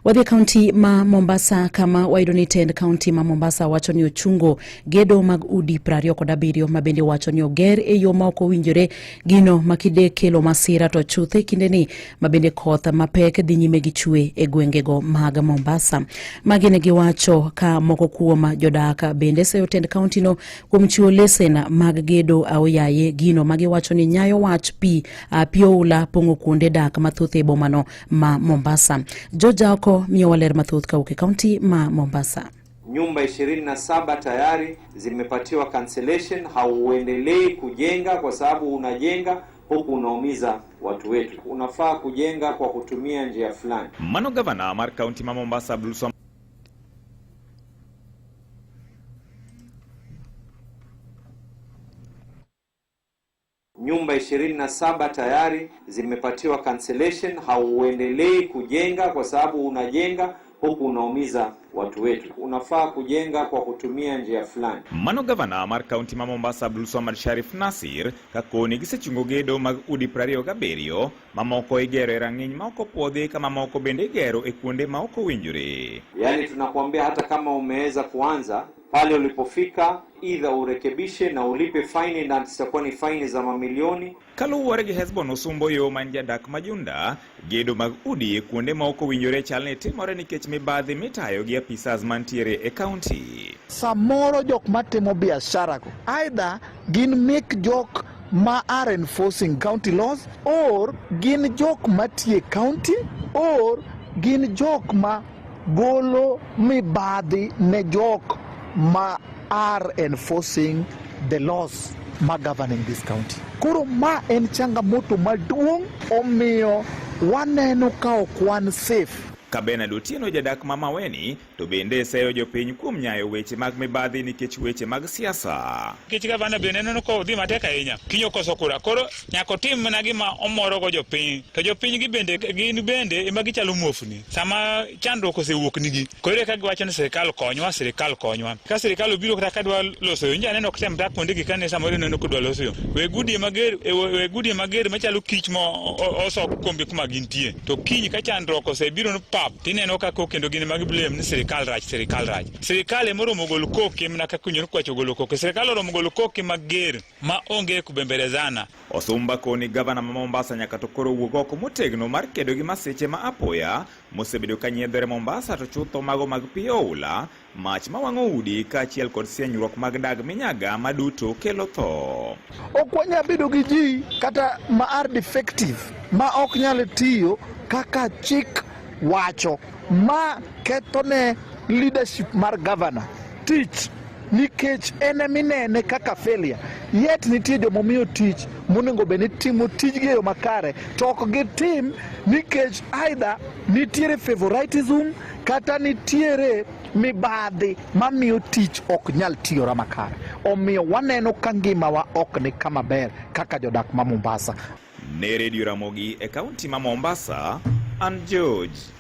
Wadhi e kaunti ma Mombasa kama wayudo ni tend kaunti ma Mombasa wacho ni ochungo gedo mag udi 27 ma bende wacho ni oger e yo ma ok owinjore, gino ma kide kelo masira to chuth e kindeni ma bende koth mapek dhi nyime gi chwe e gwengego mag Mombasa. Magi ne giwacho ka moko kuom jodak bende seyo tend kauntino kuom chiwo lesen mag gedo aoyaye, gino ma giwacho ni nyayo wach pi pi oula pong'o kuonde dak mathoth e bomano ma Mombasa. George Aoko miyowa ler mathoth kawuok e kaunti ma Mombasa. Nyumba 27 tayari zimepatiwa cancellation. Hauendelei kujenga kwa sababu unajenga huku unaumiza watu wetu. Unafaa kujenga kwa kutumia njia fulani. Mano gavana mar kaunti ma Mombasa Abdul Nyumba 27 tayari zimepatiwa cancellation. Hauendelei kujenga kwa sababu unajenga huku unaumiza watu wetu. Unafaa kujenga kwa kutumia njia fulani. Mano gavana mar kaunti ma Mombasa Abdul Swamad Sharif Nasir ka koni gisechungo gedo mag udi 27 mamoko igero e rang'iny ma ok opuodhi ka mamoko bende igero e kuonde ma ok owinjore. Yaani tunakuambia hata kama umeweza kuanza pale ulipofika, idha urekebishe na ulipe faini, na zitakuwa ni faini za mamilioni. Kaluwore gi Hesbon Osumbo yo man jadak Majunda, gedo mag udi e kuonde ma ok owinjore chal ni timore nikech mibadhi mitayo gi apisas mantiere e kaunti. Samoro jok matimo biashara go either gin mek jok ma are enforcing county laws or gin jok matie county or gin jok ma golo mibadhi ne jok ma are enforcing the laws ma governing this county. Koro ma en changamoto maduong' omiyo waneno ka ok wan safe. Ka Bernard Otieno jadak ma Maweni to bende seyo jopiny kuom nyayo weche mag mibadhi nikech weche mag siasa. Nikech gavana be neno ko odhi matek ahinya, kiny okoso kura, koro nyaka otim mana gima omorogo jopiny. To jopiny gi bende gin bende ema gichalo muofni. Sama chandruok osewuok nigi, koro eka giwacho ni sirikal konywa, sirikal konywa. Ka sirikal obiro kata ka dwa loso yo, nja aneno ok tem dak kuonde gi kane samoro ineno kodwa loso yo. We gudie mager, we gudie mager machalo kich ma oso kombe kuma gintie. To kiny ka chandruok osebiro ni pap, tineno ka kok kendo gin ema giblame ni sirikal rach, sirikal rach. Sirikal ema oromo gol koke mana kaka winjo ni kwach ogolo koke. Sirikal oromo golo koke mager ma onge kubembelezana. Osumba koni gavana ma Mombasa nyaka to koro wuog oko motegno mar kedo gi masiche ma apoya mosebedo ka nyiedhore Mombasa to chutho mago mag pi oula, mach mawang'o udi kaachiel kod sienyruok mag dag minyaga ma duto kelo tho. Ok wanyal bedo gi ji kata ma are defective ma ok nyal tiyo kaka chik wacho, ma ketho ne leadership mar governor tich nikech en eminene kaka failure. Yet nitie jomomiyo tich monego bed ni timo tijgi e yo makare to ok gitim nikech either nitiere favoritism kata nitiere mibadhi mamiyo tich ok nyal tiyora makare. Omiyo waneno ka ngimawa ok ni kama ber kaka jodak ma Mombasa. Ne Radio Ramogi e kaunti ma Mombasa, an George.